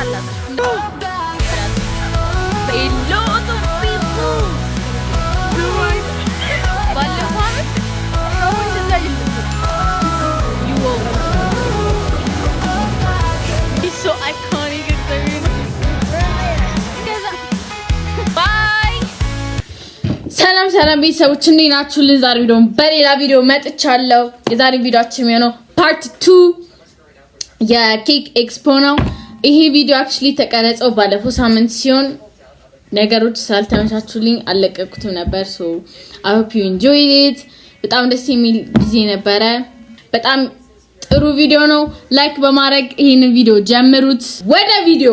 ትዞሩታላችሁ። A lot of people. ባለፈው ዓመት ሰው እንደዛ አይደለም። You will. It's so iconic. እግዚአብሔር። Bye. ሰላም ሰላም ቤተሰቦች፣ እንዴት ናችሁልን? ዛሬ ደግሞ በሌላ ቪዲዮ መጥቻለሁ። የዛሬ ቪዲዮአችን የሚሆነው part 2 የ cake expo ነው። ይሄ ቪዲዮ actually የተቀረጸው ባለፈው ሳምንት ሲሆን ነገሮች ስላልተመቻቹልኝ አልለቀኩትም ነበር። So I hope you enjoyed it። በጣም ደስ የሚል ጊዜ ነበረ። በጣም ጥሩ ቪዲዮ ነው። Like በማድረግ ይህንን ቪዲዮ ጀምሩት። ወደ ቪዲዮ።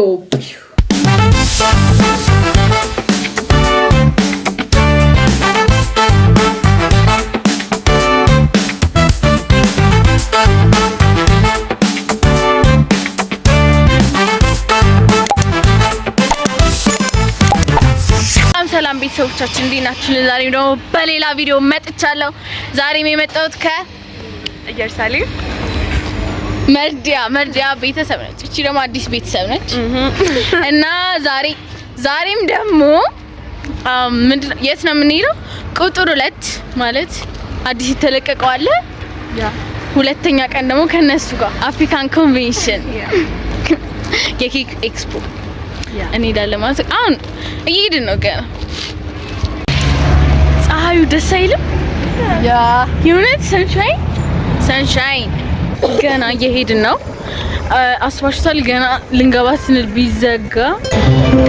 ሰላም ሰላም ቤተሰቦቻችን፣ እንዴት ናችሁ? ዛሬም ደግሞ በሌላ ቪዲዮ መጥቻለሁ። ዛሬም የመጣሁት ከ ኢየሩሳሌም። መርዲያ፣ መርዲያ ቤተሰብ ነች። እቺ ደግሞ አዲስ ቤተሰብ ነች እና ዛሬም ደግሞ ምንድን ነው፣ የት ነው የምንሄደው? ቁጥር 2 ማለት አዲስ የተለቀቀው አለ። ሁለተኛ ቀን ደግሞ ከነሱ ጋር African Convention የ cake expo እንሄዳለን ማለት ነው። አሁን እየሄድን ነው ገና። ፀሐዩ ደስ አይልም? Yeah. የእውነት sunshine sunshine። ገና እየሄድን ነው። አስባችሁታል? ገና ልንገባ ስንል ቢዘጋ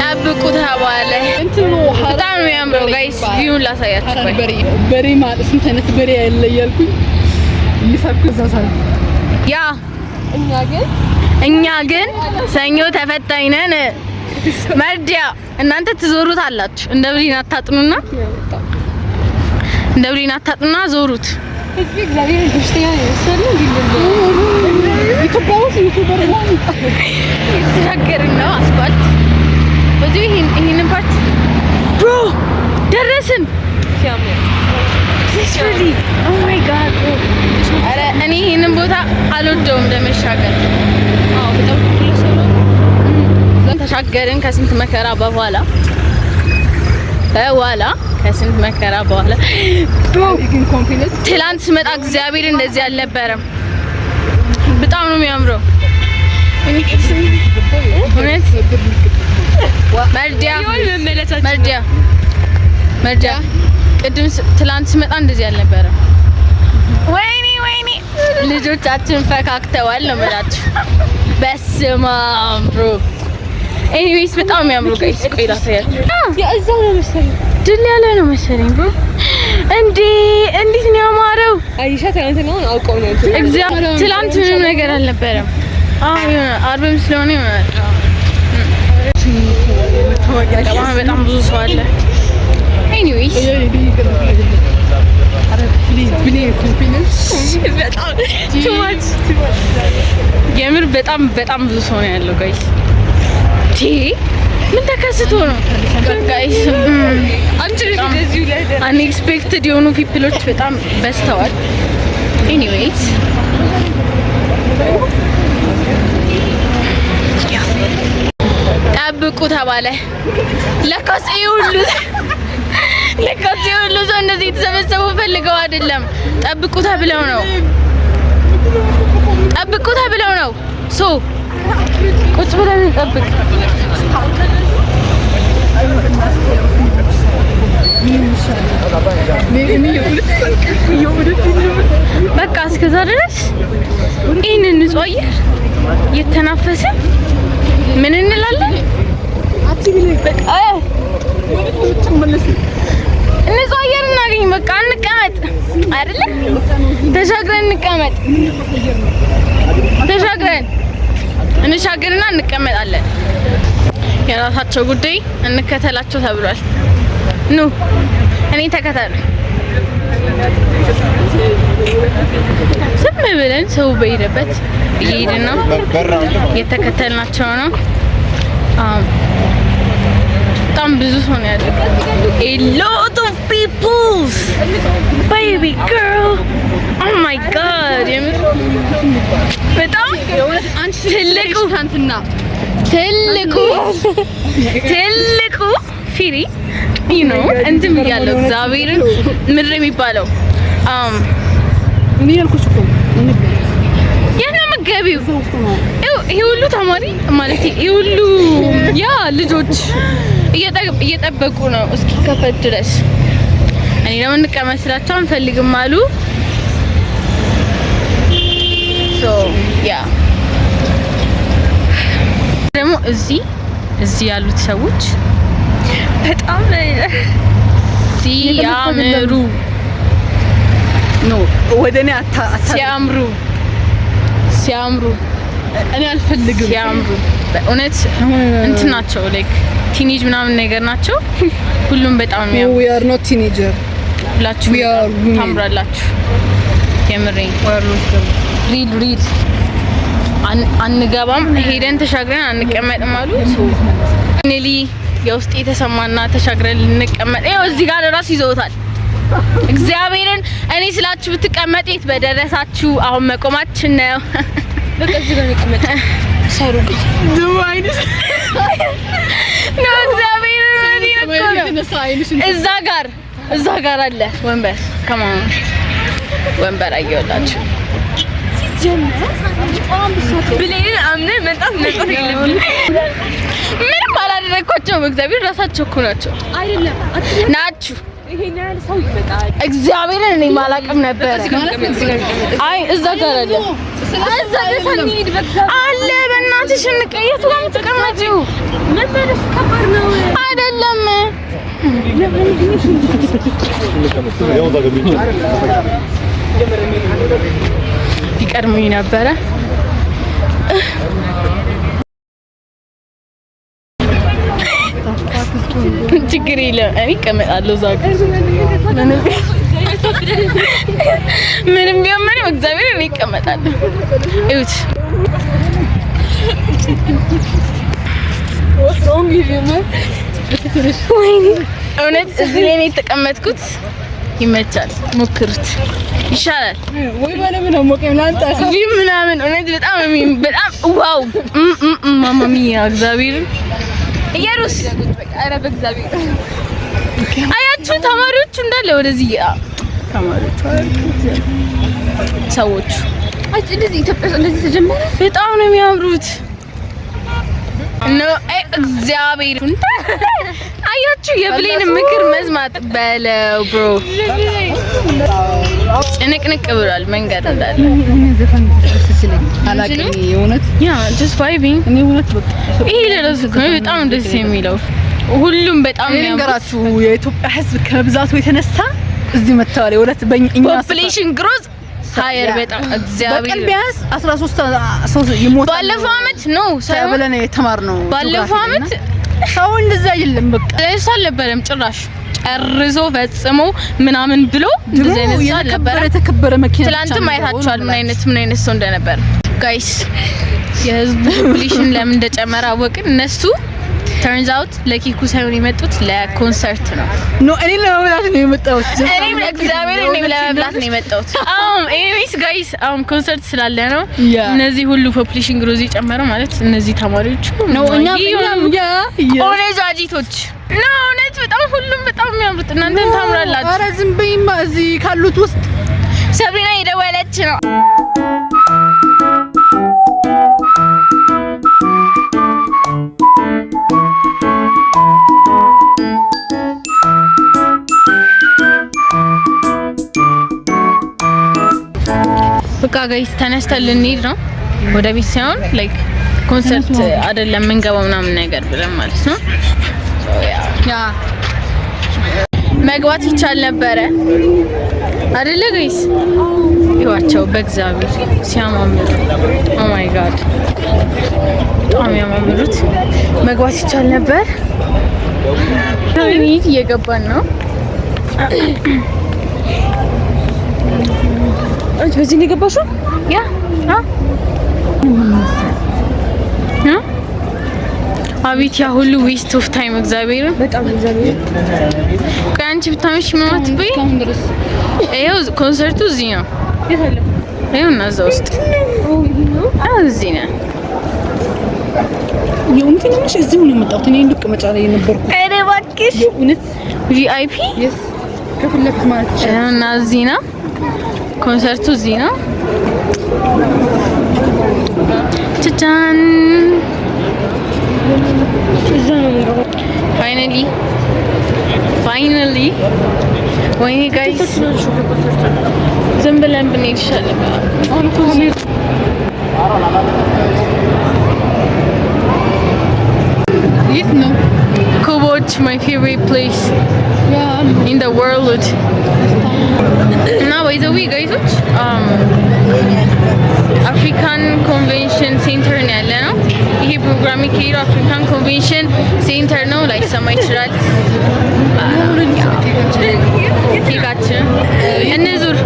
ጠብቁ ተባለ። እንትኑ በጣም ነው የሚያምረው guys። View ውን ላሳያችሁ። ቆይ። በሬ በሬ ማለት ስንት አይነት በሬ ያለ እያልኩኝ እየሳቅኩ እዛ ሳል Yeah. እኛ ግን እኛ ግን ሰኞ ተፈታኝ ነን። መርዲያ፣ እናንተ ትዞሩት አላችሁ። እንደ ብሊን አታጥኑና፣ እንደ ብሊን አታጥኑና ዞሩት። ህዝብ እግዚአብሔር በሽተኛ ነው የመሰለው። እንዴ፣ ኢትዮጵያ ውስጥ YouTuber መሆን የተሻገርን ነው አስፋልት። በዚህ ይሄንን part bro ደረስን። ሲያምር። Literally, oh my God, bro። ኧረ እኔ ይሄንን ቦታ አልወደውም ለመሻገር። አዎ፣ በጣም ኩል ነው። ተሻገርን ከስንት መከራ በኋላ፣ ከስንት መከራ በኋላ bro። ግን confidence ትላንት ስመጣ እግዚአብሔር እንደዚህ አልነበረም። በጣም ነው የሚያምረው። እውነት መርዲያ፣ መርዲያ፣ መርዲያ፣ ቅድም ትላንት ስመጣ እንደዚህ አልነበረም። ወይኔ ወይኔ፣ ልጆቻችን ፈካክተዋል ነው የምላችሁ። በስመ አብ bro። Anyways በጣም የሚያምሩ guys፣ ቆይ ላሳያችሁ። የእዛው ነው መሰለኝ። ድል ያለ ነው መሰለኝ bro። እንዴ፣ እንዴት ነው ያማረው! አይሻ ትናንትና አውቀው ነው። እግዚአብሔር፣ ትላንት ምንም ነገር አልነበረም። አዎ፣ የሆነ አርብም ስለሆነ ይሆናል። በጣም በጣም ብዙ ሰው አለ። Anyways confidence በጣም too much፣ የምር በጣም በጣም ብዙ ሰው ነው ያለው guys። ቲ ምን ተከስቶ ነው guys? አንቺ ልጅ እንደዚሁ ላይ Unexpected የሆኑ people ኦች በጣም በዝተዋል። Anyways ጠብቁ ተባለ። ለካስ ይሄ ሁሉ ሰው እንደዚህ የተሰበሰቡ ፈልገው አይደለም፣ ጠብቁ ተብለው ነው። ጠብቁ ተብለው ነው። So ቁጭ ብለን እንጠብቅ። በቃ እስከዛ ድረስ ይህንን ንጹህ አየር እየተናፈስን ምን እንላለን? በቃ ንጹህ አየር እናገኝ። በቃ እንቀመጥ አይደለ? ተሻግረን እንቀመጥ። ተሻግረን እንሻገርና እንቀመጣለን። የራሳቸው ጉዳይ፣ እንከተላቸው ተብሏል። ኑ እኔ ተከተሉ። ዝም ብለን ሰው በሄደበት እየሄድን ነው፣ እየተከተልናቸው ነው። በጣም ብዙ ሰው ነው ያለው። A lot of peoples, baby girl, oh my God። የምር በጣም ትልቁ ትናንትና ትልቁ ትልቁ ፊሪ ነው እንትን ብያለሁ። እግዚአብሔርን ምድር የሚባለው እኔ ያልኩሽ እኮ የት ነው የምትገቢው? ይሄ ሁሉ ተማሪ ማለት ይሄ ሁሉ ያ ልጆች እየጠበቁ ነው እስኪከፈት ድረስ። እኔ ደግሞ እንቀመጥ ስላቸው አንፈልግም አሉ። So yeah ደግሞ እዚህ ያሉት ሰዎች በጣም ሲያምሩ No ወደ እኔ አታ ሲያምሩ ሲያምሩ እኔ አልፈልግም። ሲያምሩ በእውነት እንትን ናቸው፣ like teenage ምናምን ነገር ናቸው። ሁሉም በጣም የሚያምሩ። We are not teenager. ሁላችሁ We are women. ታምራላችሁ። የምሬን We are not girl. Real real አንገባም፣ ሄደን ተሻግረን አንቀመጥም አሉ። ኔሊ የውስጥ የተሰማና ተሻግረን ልንቀመጥ ይኸው እዚህ ጋር ራሱ ይዘውታል። እግዚአብሔርን እኔ ስላችሁ ብትቀመጡ የት በደረሳችሁ። አሁን መቆማችን ነው። በቃ እዚህ ጋር እንቀመጥ። ሳሩ ነው እግዚአብሔርን እኔ እኮ ነው። እዛ ጋር አለ ወንበር፣ ከማን ወንበር አየሁላችሁ። ብሌንን አምነን መምጣት መምጣት የለብንም። ምንም አላደረግኳቸውም። እግዚአብሔር ራሳቸው እኮ ናቸው አይደለም ናችሁ። ይሄን ያህል ሰው ይመጣል። እግዚአብሔርን እኔ ማላቅም ነበር። አይ እዛ ጋር አለ፣ እዛ ድረስ አንሂድ። በእግዚአብሔር አለ። በእናትሽ እንቀየቱ ጋር የምትቀመጪው መመለሱ ከባድ ነው። አይደለም። ሊቀድሙኝ ነበረ። ችግር የለም፣ እኔ እቀመጣለሁ እዛ ጋር። ምንም ቢሆን ምንም እግዚአብሔር እኔ እቀመጣለሁ። እዩት፣ እውነት እዚህ ላይ ነው የተቀመጥኩት። ይመቻል፣ ሞክሩት፣ ይሻላል። ወይ ባለምን አሞቀኝ ላንጣ ቪው ምናምን እውነት በጣም በጣም wow mamma mia እግዚአብሔርን ኢየሩስ ኧረ በእግዚአብሔር አያችሁ፣ ተማሪዎቹ እንዳለ ወደዚህ ተማሪዎቹ ሰዎቹ አይ እንደዚህ ኢትዮጵያ ውስጥ እንደዚህ ተጀመረ። በጣም ነው የሚያምሩት። No እግዚአብሔር አያችሁ፣ የብሌን ምክር መዝማት በለው bro ጭንቅንቅ ብሏል መንገድ እንዳለ። አላውቅም የእውነት Yeah, just vibing. እኔ እውነት በቃ ይሄ ለራሱ እኮ ነው በጣም ደስ የሚለው። ሁሉም በጣም እኔ የሚያምሩት። ልንገራችሁ የኢትዮጵያ ሕዝብ ከብዛቱ የተነሳ እዚህ መጥተዋል። የእውነት በእኛ Population growth higher በጣም በቀን እግዚአብሔር ቢያንስ 13 ሰው ይሞታል። ባለፈው አመት ነው ሳይሆን ተብለን የተማርነው ባለፈው አመት ሰው እንደዛ አይደለም። በቃ ለሱ አልነበረም ጭራሽ ጨርሶ ፈጽሞ ምናምን ብሎ እንደዚህ አይነት ሰው የተከበረ አልነበረም። የተከበረ መኪና ብቻ ትላንትም ነው አይታችኋል ምን አይነት ሰው እንደነበር guys። የህዝቡ population ለምን እንደጨመረ አወቅን። እነሱ turns out ለኬኩ ሳይሆን የመጡት ለኮንሰርት ነው። No እኔ ለመብላት ነው የመጣሁት። እኔም እግዚአብሔር እኔም ለመብላት ነው የመጣሁት። አሁን anyways guys አሁን ኮንሰርት ስላለ ነው እነዚህ ሁሉ population growth የጨመረው ማለት እነዚህ ተማሪዎቹ ነው እኛ እኛም yeah ቆነጃጅቶች ነው። እውነት በጣም ሁሉም በጣም የሚያምሩት እናንተን ታምራላችሁ። ኧረ ዝም በይማ እዚህ ካሉት ውስጥ ሰብሪና የደወለች ነው። በቃ guys ተነስተን ልንሄድ ነው ወደ ቤት ሳይሆን like ኮንሰርት አይደለም የምንገባው ምናምን ነገር ብለን ማለት ነው። Yeah መግባት ይቻል ነበረ አይደለ guys? ይዋቸው በእግዚአብሔር ሲያማምሩ፣ oh my God በጣም ያማምሩት። መግባት ይቻል ነበር። እየገባን ነው። አንቺ በዚህ ነው የገባሽው? Yeah አ አቤት ያ ሁሉ waste of time እግዚአብሔርን በጣም እግዚአብሔር ቆይ አንቺ ብታመሽ ምን አትበይ። እስካሁን ድረስ ይኸው ኮንሰርቱ እዚህ ነው። የት አለ? ይኸው እና እዛ ውስጥ አዎ እዚህ ነው። የእውነት ነው የምልሽ፣ እዚሁ ነው የመጣሁት። እኔ እንዱ መቀመጫ ላይ የነበርኩት። ኧረ እባክሽ። የእውነት። VIP። Yes፣ ከፊት ለፊት ማለት ይቻላል። እና እዚህ ነው ኮንሰርቱ፣ እዚህ ነው። ቻቻን። Finally, finally። ወይኔ guys፣ ዝም ብለን ብንሄድ ይሻላል። አሁን እኮ የት ነው? ኩቦች፣ my favorite place in the world። እና by the way guys ኦች፣ African Convention Center ነው ያለ ነው። ይሄ ፕሮግራም የሚካሄደው African Convention Center ነው። ላይሰማ ይችላል። ኬካችን እንዙር።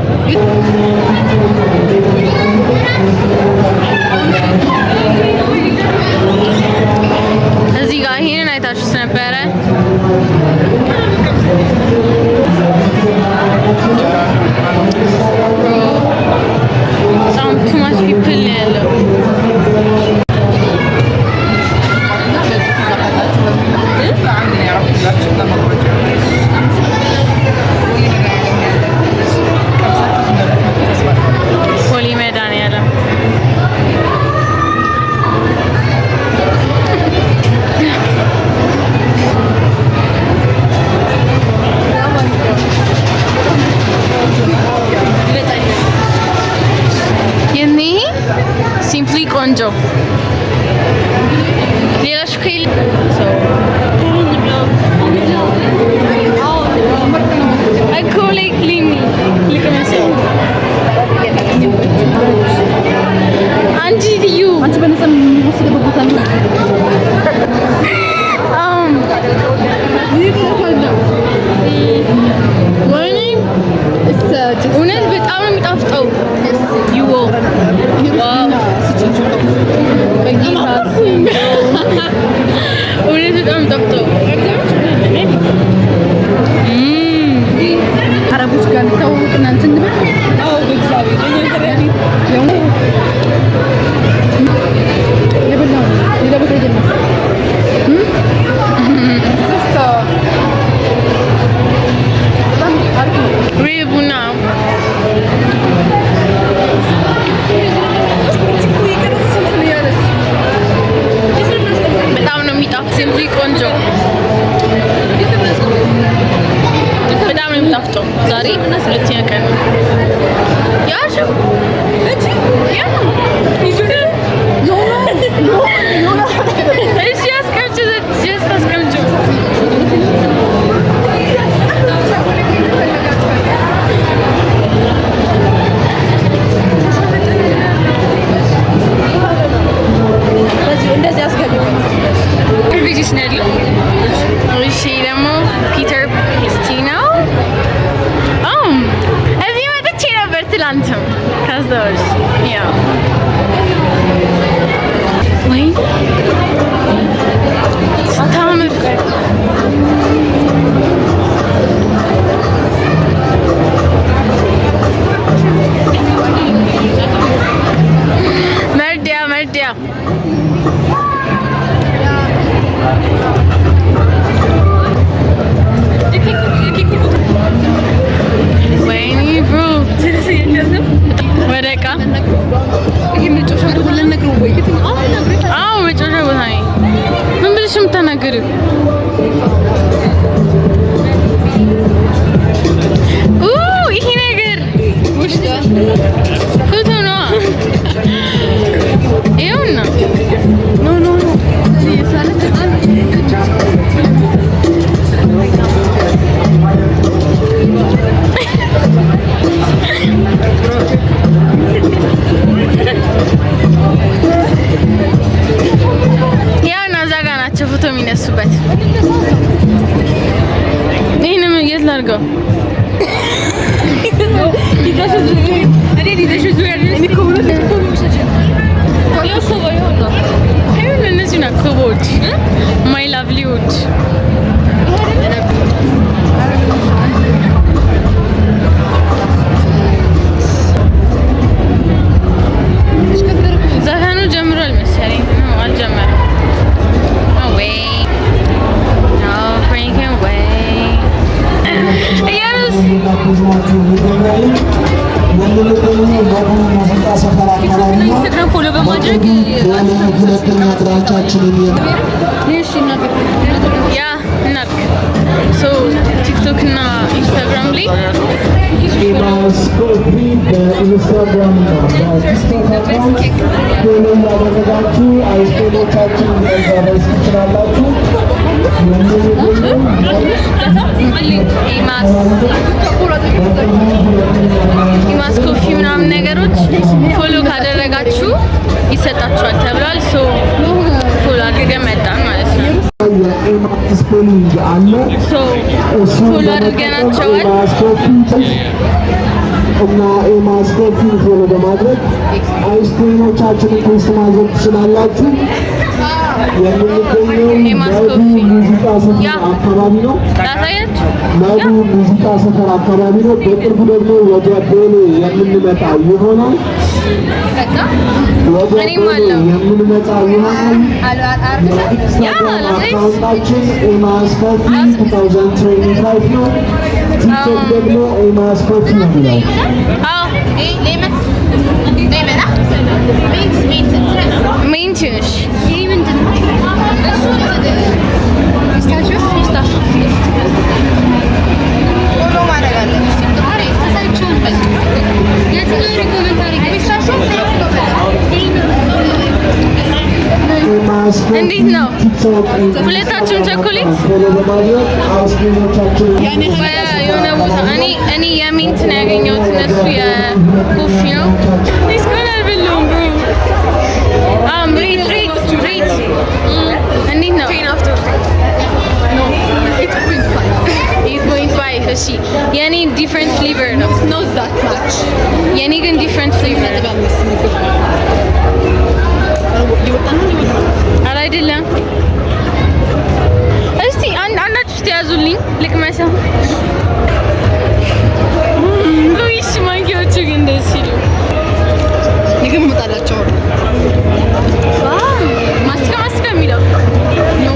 እዚህ ጋር ይሄንን አይታችሁት ነበረ። በጣም too much people ነው ያለው። ቦሌ መድኃኒዓለም። የኔ Simply ቆንጆ። ሌላ ሹካ እኮ like ሊኒ ልቅመሰው። አንቺ ትዩ። አንቺ በነፃ የሚወሰድበት ቦታ ነው። ይህ ነው። ወይኔ፣ እውነት በጣም ነው የሚጣፍጠው። You, wow፣ በጌታ እውነት በጣም የሚጣፍጠው። አረቦች ጋር እንተዋወቅ እና እንትን እንበል። አዎ፣ በእግዚአብሔር የበላው ነው። ሌላ ቦታ ሄደን ነው። በጣም አሪፍ ነው። Real ቡና። በጣም ነው የሚጣፍጥ። Simply ቆንጆ፣ በጣም ነው የሚጣፍጠው። ዛሬ ሁለተኛ ቀን ነው። ያዥው፣ yeah፣ እሺ፣ አስቀምጪው፣ just አስቀምጪው። እንደዚህ አስገቢበት። ልጅሽ ነው ያለው። እሺ፣ ደግሞ Peter Pastry ነው። እዚህ መጥቼ ነበር ትላንትም ካስታወስሽ። Yeah፣ ወይ ስታምር። መርዲያ፣ መርዲያ። ወይኔ bro፣ ወደቃ። አዎ፣ መጫወቻ ቦታ ነኝ። ምን ብለሽ የምታናገሪው? ኡ ይሄ ነገር ፎቶ ነዋ። ይኸውና። No, no, no። ያውና እዛ ጋ ናቸው ፎቶ የሚነሱበት። ይህንም የት ላድርገው? ይኸውልህ፣ እነዚህ ናቸው ኮቦች፣ my lovely ዎች። ዘፈኑ ጀምሯል መሰለኝ። ነው፣ አልጀመረም። Branch ኣችንን Yeah, እናድርግ። So ቲክቶክ እና ኢንስታግራም ላይ ኢማስ ኮፊ በኢንስታግራም እና በቲክቶክ account follow ያደረጋችሁ አይስክሬሞቻችን መጋበዝ ትችላላችሁ። የምንገኘው ኢማስ ኮፊ ምናምን ነገሮች follow ካደረጋችሁ ይሰጣችኋል ተብሏል። So follow አድርገን መጣን ማለት ነው። የኢማስ spelling አለ። So እሱን follow በመጠቀም አድርገናቸዋል። ኢማስ ኮፊ እና ኢማስ ኮፊ follow በማድረግ አይስክሬሞቻችንን taste ማድረግ ትችላላችሁ። የምንገኘው ኢማስ መዱ ኮፊ ሙዚቃ ሰፈር አካባቢ ነው። ላሳያችሁ። መዱ ሙዚቃ ሰፈር አካባቢ ነው። በቅርቡ ደግሞ ወደ ቦሌ የምንመጣ ይሆናል። በቃ ወደ እኔም ቦሌ አለው። የምንመጣ ይሆናል። የኢንስታግራም ላሳይሽ? Account ኣችን ኢማስ ኮፊ 2025 ነው። ቲክቶክ ደግሞ ኢማስ ኮፊ ነው የሚለው። አዎ፣ mint ትንሽ። ይሄ ምንድን ነው? Pistachio፣ pistachio። Follow ማድረግ አለብሽ። የትኛው recommend አድርጊ? Pistachio። ኢማስ ኮፊ እንዴት ነው? ቲክቶክ ሁለታችሁም ቸኮሌት? Follow በማድረግ አይስክሬሞቻችንን የሆነ ቦታ እኔ የ mint ነው ያገኘሁት፣ እነሱ የ coffee ነው። እስካሁን አልበላሁም bro። Rate, rate, rate። እንዴት ነው? 8.5። እሺ፣ የኔ different flavor ነው። Not that much. የኔ ግን different flavor። ኧረ አይደለም። እስቲ አንድ አንዳችሁ እስቲ ያዙልኝ ልቅመሰው። ውይሽ፣ ማንኪያዎቹ ግን ደስ ሲሉ። ምግብ እመጣላቸው። ማስቲካ ማስቲካ የሚለው። No,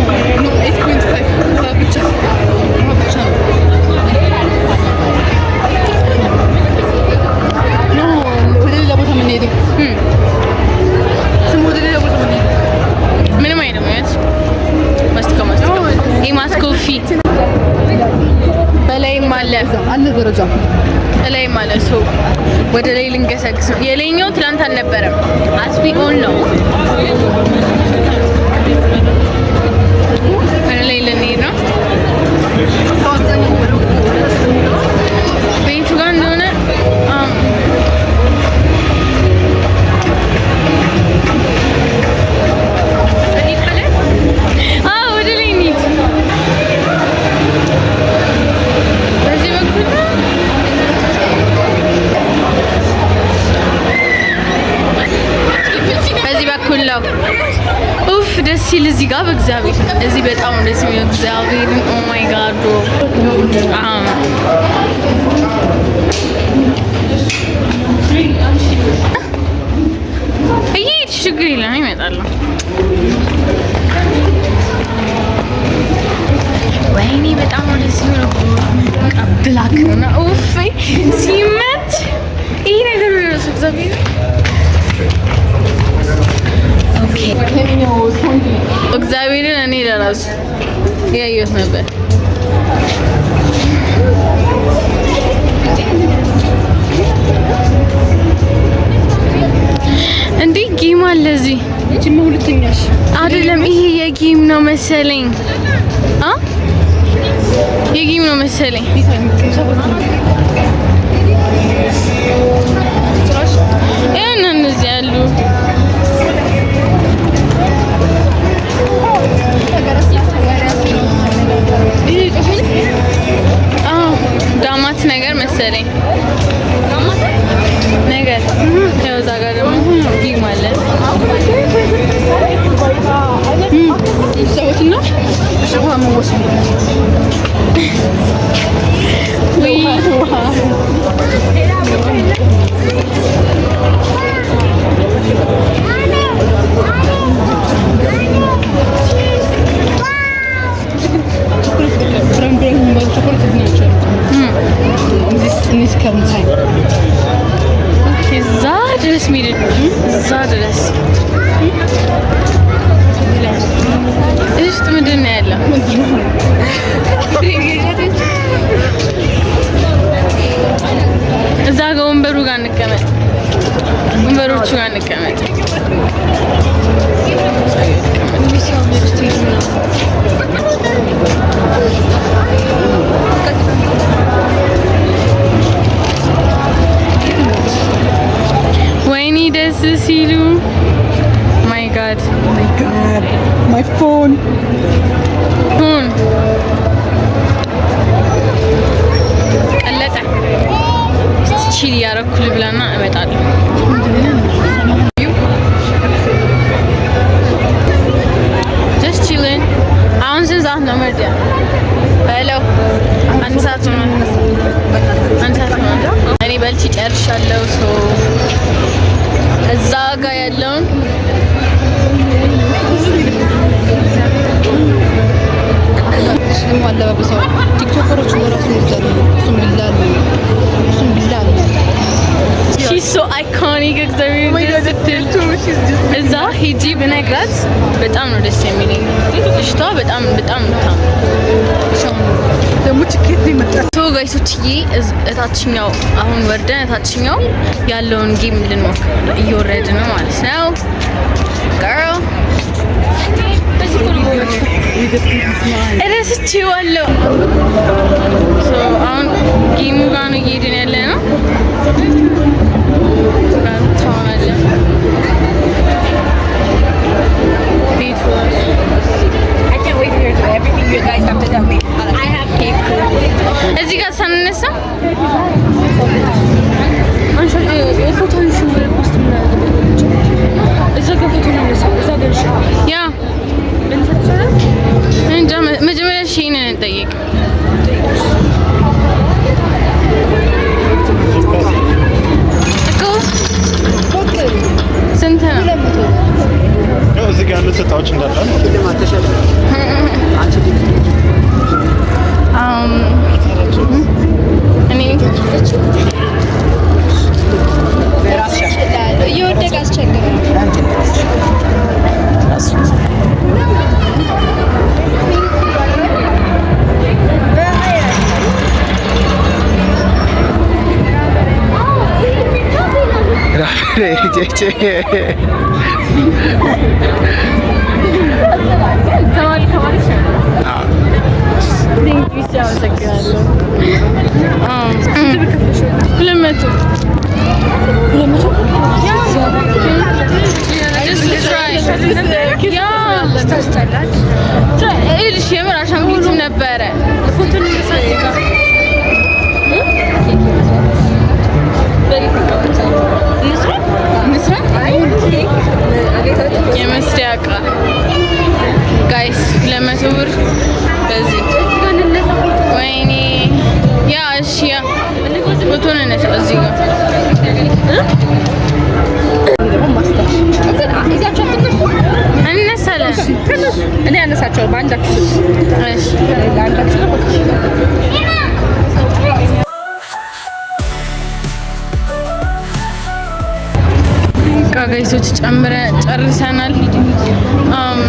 8.5። ውሃ ብቻ፣ ውሃ ብቻ ነው። No፣ ወደ ሌላ ቦታ የምንሄደው ስም ወደ ሌላ ቦታ የምንሄደው። ምንም አይልም። እውነት ማስቲካ ማስቲካ። ኢማስ ኮፊ በላይም አለ። አለ ደረጃ። በላይም አለ። So ወደ ላይ ልንገሰግስ ነው። የላይኛው ትላንት አልነበረም። As we all know፣ ወደ ላይ ልንሄድ ነው። ቤቱ ጋር እንደሆነ አዎ፣ ወደ ላይ እንሂድ። በዚህ በኩል ነው። በዚህ በኩል ነው። ኡፍ፣ ደስ ሲል እዚህ ጋር፣ በእግዚአብሔር እዚህ በጣም ደስ የሚለው፣ እግዚአብሔርን፣ oh my God bro። እየሄድሽ ችግር የለም፣ ይመጣለሁ። ወይኔ፣ በጣም ነው ደስ የሚለው። በቃ black ነው። ኡፍ፣ ሲመች ይሄ ነገር ራሱ፣ እግዚአብሔር። Okay፣ እግዚአብሔርን እኔ ለራሱ ያየሁት ነበር። እንዴ፣ game አለ እዚህ። ይቺማ ሁለተኛሽ። አይደለም፣ ይሄ የ game ነው መሰለኝ። አ የ game ነው መሰለኝ። ይኸውና እነዚህ ያሉ። አዎ፣ ዳማት ነገር መሰለኝ ነገር። ያው እዛ ጋር ደግሞ game አለ። ሰዎችና ውሃ መወሰድ። ውይ። ውሃ። Brown brown የሚባሉ ቸኮሌት እዚህ ናቸው ያሉት። In this current time. Okay፣ እዛ ድረስ መሄድ፣ እዛ ድረስ። Phone. ሁን ቀለጠ። እስቲ chill እያረኩ ልብላና እመጣለሁ። Just chilling። አሁን ስንት ሰዓት ነው? መርዲያ በለው፣ 1 ሰዓት ሆኗል። 1 ሰዓት ሆኗል። እኔ በልቼ ጨርሻለሁ። So እዛ ጋር ያለውን ደግሞ አለባበሰው ቲክቶከሮች ለራሱ ይዛሉ። እሱም ቢላ ነው። እሱም ቢላ ነው። She's so iconic። እግዚአብሔር ስትል እዛ ሂጂ ብነግራት በጣም ነው ደስ የሚለኝ። ልጅቷ በጣም በጣም ታም ደግሞ ችኬት ነው የመጣችው። So guys ኦችዬ፣ እታችኛው አሁን ወርደን እታችኛው ያለውን game ልንሞክር እየወረድን ነው ማለት ነው። Girl፣ እረስቼዋለሁ። So አሁን game ኡ ጋር ነው እየሄድን ያለ ነው። ታሆናለን ቤቱ ራሱ I can't wait to hear everything you guys have to tell me. I have cake. እዚህ ጋር ሳንነሳ ፎቶ post እዛ ጋር ፎቶ እንነሳ። እዛ ጋር እሺ። Yeah፣ እንጃ፣ መጀመሪያ ሼንን እንጠይቅ። እኮ ስንት ነው? ያው እዚህ ጋር ያሉት እጣዎች እንዳለ ነው። እኔ እየወደቀ አስቸገረ። ተማሪ ተማሪ። Thank you፣ አመሰግናለሁ። 200። Just to try. Yeah. Try. ይኸውልሽ የምር አሻንጉሊትም ነበረ። ፎቶ እንነሳ እዚህ ጋር። እንስራ የመስሪያ እቃ guys፣ 200 ብር በዚህ። ወይኔ፣ yeah፣ እሺ፣ yeah፣ ፎቶ እንነሳ እዚህ ጋር። ይዛችሁ አትነሱ። እንነሳለን። እኔ ያነሳቸው በአንዳችሁ። እሺ። ለአንዳችሁ ነው። በቃ guys ኦች ጨምረ ጨርሰናል። አሁን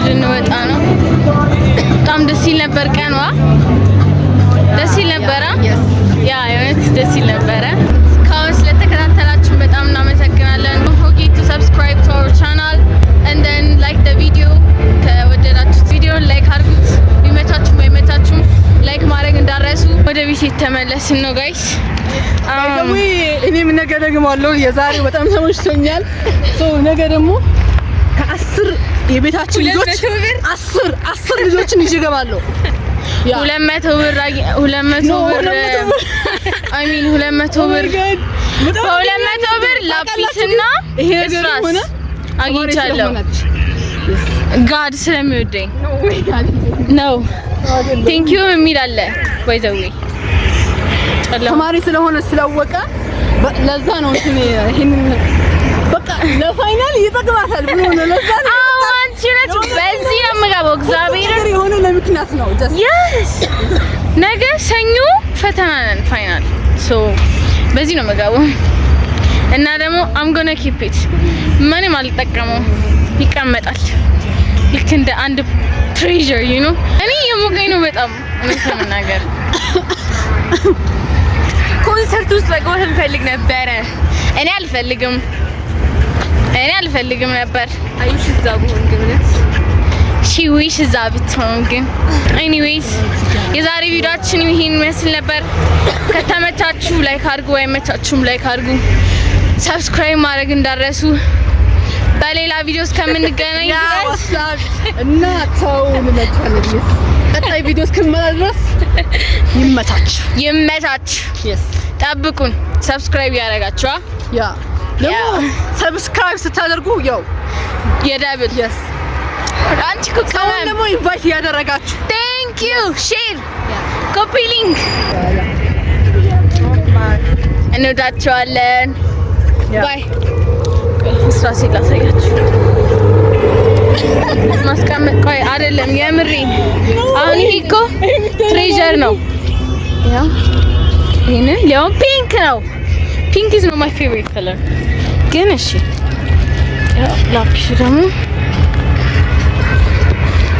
ልንወጣ ነው። በጣም ደስ ይል ነበር ቀኗ። ደስ ይል ነበረ። Yeah፣ የእውነት ደስ ይል ነበረ። እስካሁን ስለተከታተላችሁን በጣም እናመሰግናለን። Don't forget to subscribe to our channel and then like the video። ከወደዳችሁት ቪዲዮን like አድርጉት። ቢመቻችሁም ባይመቻችሁም like ማድረግ እንዳትረሱ። ወደ ቤት የተመለስን ነው guys። እኔም ነገ ደግማለሁ። የዛሬው በጣም ተመችቶኛል። So ነገ ደግሞ ከ10 የቤታችን ልጆች 10 10 ልጆችን ይዤ እገባለሁ። Yeah። 200 ብር፣ 200 No፣ ብር። 200 ብር። I mean 200 ብር። በጣም በ200 ብር ላፒስና ይሄ ነገር እስራስ ሆነ አግኝቻለሁ። God ስለሚወደኝ ነው። Thank you የሚል አለ by the way። ተማሪ ስለሆነ ስላወቀ ለዛ ነው እንትን ይሄንን በቃ ለ final ይጠቅማታል ብሎ ነው። ለዛ ነው። አዎ፣ አንቺ ነች። በዚህ ነው የምገባው። እግዚአብሔር ነገር የሆነ ለምክንያት ነው። Just Yes፣ ነገ ሰኞ ፈተና ነን final። So በዚህ ነው የምገባው እና ደግሞ I'm gonna keep it፣ ምንም አልጠቀመውም፣ ይቀመጣል ልክ እንደ አንድ treasure። እኔ የሞቀኝ ነው በጣም እውነት ለመናገር። ኮንሰርት ውስጥ መግባት እንፈልግ ነበረ። እኔ አልፈልግም፣ እኔ አልፈልግም ነበር። አይሽ እዛ ብሆን ግን እውነት። She wish እዛ ብትሆን ግን። Anyways የዛሬ ቪዲዮአችን ይሄን ይመስል ነበር። ከተመቻችሁ like አድርጉ፣ አይመቻችሁም like አድርጉ። Subscribe ማድረግ እንዳትረሱ። በሌላ ቪዲዮ እስከምንገናኝ ድረስ እና ተው እንመቻለን። ቀጣይ ቪዲዮ እስክንመጣ ድረስ ይመቻች። ይመቻች። ጠብቁን። Subscribe ያደረጋችሁ። Yeah፣ ደግሞ subscribe ስታደርጉ ያው የ double አንቺ እኮ ሰውን ቅመም። ደግሞ invite እያደረጋችሁ። Thank you. Share, copy link። እንወዳቸዋለን። Bye። እሷ ላሳያችሁ ማስቀመጥ፣ ቆይ አይደለም፣ የምሬን አሁን ይሄ እኮ treasure ነው። ያው ይሄንን ሊያውም pink ነው። Pink is not my favorite color ግን እሺ። ያው ላፒሱ ደግሞ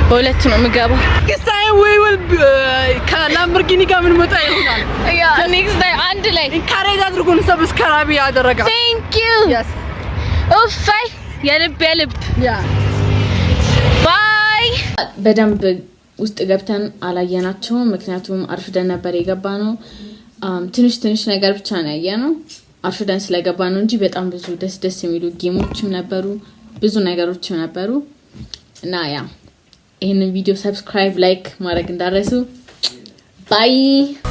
በሁለቱ ነው የምገባው። Next time we will ከላምበርጊኒ ጋር የምንመጣ ይሆናል። Yeah, next time አንድ ላይ። Encourage አድርጉን subscribe ያደረጋችሁ። Thank you. ኡፋይ፣ የልብ የልብ። Bye። በደንብ ውስጥ ገብተን አላየናቸውም፣ ምክንያቱም አርፍደን ነበር የገባነው። ትንሽ ትንሽ ነገር ብቻ ነው ያየነው አርፍደን ስለገባን ነው እንጂ በጣም ብዙ ደስ ደስ የሚሉ game ኦችም ነበሩ፣ ብዙ ነገሮችም ነበሩ። እና yeah፣ ይህንን ቪዲዮ subscribe፣ like ማድረግ እንዳትረሱ። Bye.